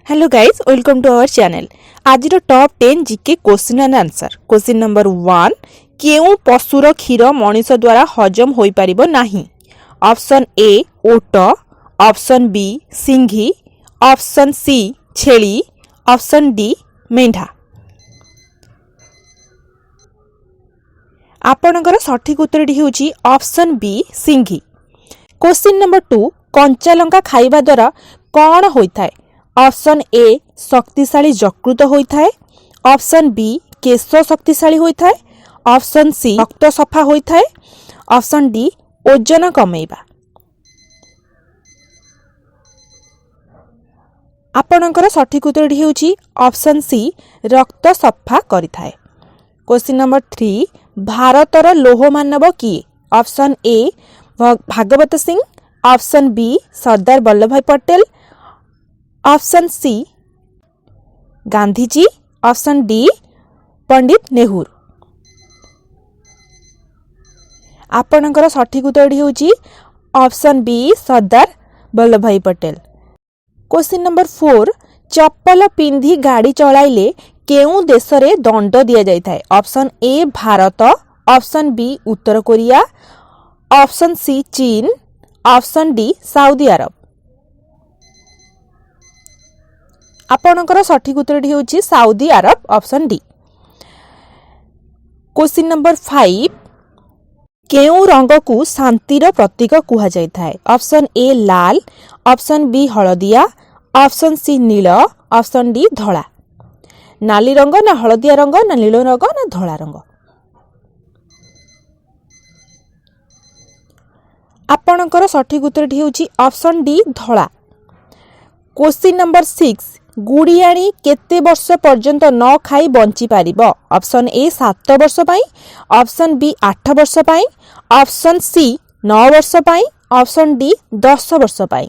Hello guys, welcome to our channel. ଆଜିର top 10 GK question and answer. Question number 1, କେଉଁ ପଶୁର କ୍ଷୀର ମଣିଷ ଦ୍ୱାରା ହଜମ ହୋଇପାରିବ ନାହିଁ? ଅପସନ୍ ଏ ଓଟ, ଅପସନ୍ ବି ସିଂହୀ, ଅପସନ୍ ସି ଛେଳି, ଅପସନ୍ ଡି ମେଣ୍ଢା। ଆପଣଙ୍କର ସଠିକ୍ ଉତ୍ତରଟି ହେଉଛି ଅପସନ୍ ବି ସିଂହୀ। କ୍ୱେଶ୍ଚିନ୍ ନମ୍ବର 2, କଞ୍ଚାଲଙ୍କା ଖାଇବା ଦ୍ୱାରା କ'ଣ ହୋଇଥାଏ? ଅପସନ୍ ଏ ଶକ୍ତିଶାଳୀ ଯକୃତ ହୋଇଥାଏ, ଅପସନ୍ ବି କେଶ ଶକ୍ତିଶାଳୀ ହୋଇଥାଏ, ଅପସନ୍ ସି ରକ୍ତ ସଫା ହୋଇଥାଏ, ଅପସନ୍ ଡି ଓଜନ କମେଇବା। ଆପଣଙ୍କର ସଠିକ୍ ଉତ୍ତରଟି ହେଉଛି ଅପସନ୍ ସି ରକ୍ତ ସଫା କରିଥାଏ। କ୍ୱେଶ୍ଚିନ୍ ନମ୍ବର 3, ଭାରତର ଲୌହ ମାନବ କିଏ? Option A Bhagat Singh, option B Sardar Vallabhbhai Patel, option C Gandhiji, option D Pandit Nehru. ଆପଣଙ୍କର ସଠିକ୍ ଉତ୍ତରଟି ହେଉଛି option B Sardar Vallabhbhai Patel. Question number 4, ଚପଲ ପିନ୍ଧି ଗାଡ଼ି ଚଳାଇଲେ କେଉଁ ଦେଶରେ ଦଣ୍ଡ ଦିଆଯାଇଥାଏ? Option A Bharat, option B ଉତ୍ତର କୋରିଆ, ଅପସନ୍ ସି ଚୀନ, ଅପସନ୍ ଡି ସାଉଦି ଆରବ। ଆପଣଙ୍କର ସଠିକ୍ ଉତ୍ତରଟି ହେଉଛି Saudi Arab, option D. Question number 5, କେଉଁ ରଙ୍ଗକୁ ଶାନ୍ତିର ପ୍ରତୀକ କୁହାଯାଇଥାଏ? Option A Lal, option B ହଳଦିଆ, ଅପସନ୍ ସି ନୀଳ, ଅପସନ୍ ଡି ଧଳା। ନାଲି ରଙ୍ଗ ନା ହଳଦିଆ ରଙ୍ଗ ନା ନୀଳ ରଙ୍ଗ ନା ଧଳା ରଙ୍ଗ? ଆପଣଙ୍କର ସଠିକ୍ ଉତ୍ତରଟି ହେଉଛି ଅପସନ୍ ଡି ଧଳା। କ୍ୱେଶ୍ଚିନ୍ ନମ୍ବର 6, ଗୁଡ଼ିଆଣୀ କେତେ ବର୍ଷ ପର୍ଯ୍ୟନ୍ତ ନ ଖାଇ ବଞ୍ଚିପାରିବ? ଅପସନ୍ ଏ 7 ବର୍ଷ ପାଇଁ, ଅପସନ୍ ବି 8 ବର୍ଷ ପାଇଁ, ଅପସନ୍ ସି 9 ବର୍ଷ ପାଇଁ, ଅପସନ୍ ଡି 10 ବର୍ଷ ପାଇଁ।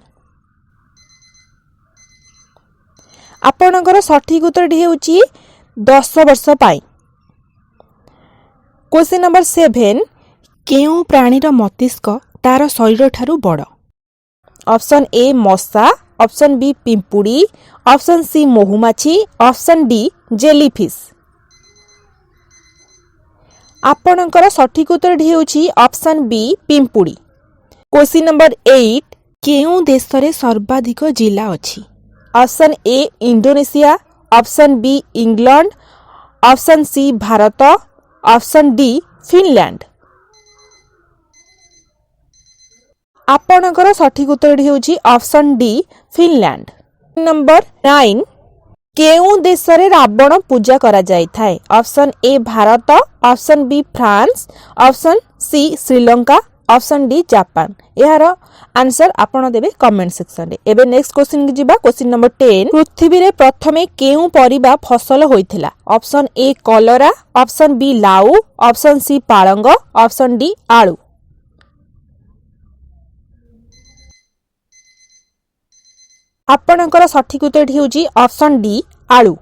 ଆପଣଙ୍କର ସଠିକ୍ ଉତ୍ତରଟି ହେଉଛି 10 ବର୍ଷ ପାଇଁ। କ୍ୱେଶ୍ଚିନ୍ ନମ୍ବର 7, କେଉଁ ପ୍ରାଣୀର ମସ୍ତିଷ୍କ ତାର ଶରୀରଠାରୁ ବଡ଼? ଅପସନ୍ ଏ ମଶା, ଅପସନ୍ ବି ପିମ୍ପୁଡ଼ି, ଅପସନ୍ ସି ମହୁମାଛି, ଅପସନ୍ ଡି ଜେଲିଫିସ୍। ଆପଣଙ୍କର ସଠିକ୍ ଉତ୍ତରଟି ହେଉଛି ଅପସନ୍ ବି ପିମ୍ପୁଡ଼ି। କ୍ୱେଶ୍ଚିନ୍ ନମ୍ବର 8, କେଉଁ ଦେଶରେ ସର୍ବାଧିକ ଜିଲ୍ଲା ଅଛି? Option A Indonesia, option B England, option C Bharat, option D Finland. ଆପଣଙ୍କର ସଠିକ୍ ଉତ୍ତରଟି ହେଉଛି ଅପସନ୍ ଡି ଫିନଲ୍ୟାଣ୍ଡ। ନମ୍ବର 9, କେଉଁ ଦେଶରେ ରାବଣ ପୂଜା କରାଯାଇଥାଏ? Option A Bharat, option B France, option C Sri Lanka, option D Japan. ଏହାର ଆନ୍ସର ଆପଣ ଦେବେ କମେଣ୍ଟ ସେକ୍ସନରେ। ଏବେ ନେକ୍ସଟ କ୍ୱେଶ୍ଚିନ୍କୁ ଯିବା। କ୍ୱେଶ୍ଚିନ୍ ନମ୍ବର 10, ପୃଥିବୀରେ ପ୍ରଥମେ କେଉଁ ପରିବା ଫସଲ ହୋଇଥିଲା? ଅପସନ୍ ଏ କଲରା, ଅପସନ୍ ବି ଲାଉ, ଅପସନ୍ ସି ପାଳଙ୍ଗ, ଅପସନ୍ ଡି ଆଳୁ। ଆପଣଙ୍କର ସଠିକ୍ ଉତ୍ତରଟି ହେଉଛି ଅପସନ୍ ଡି ଆଳୁ।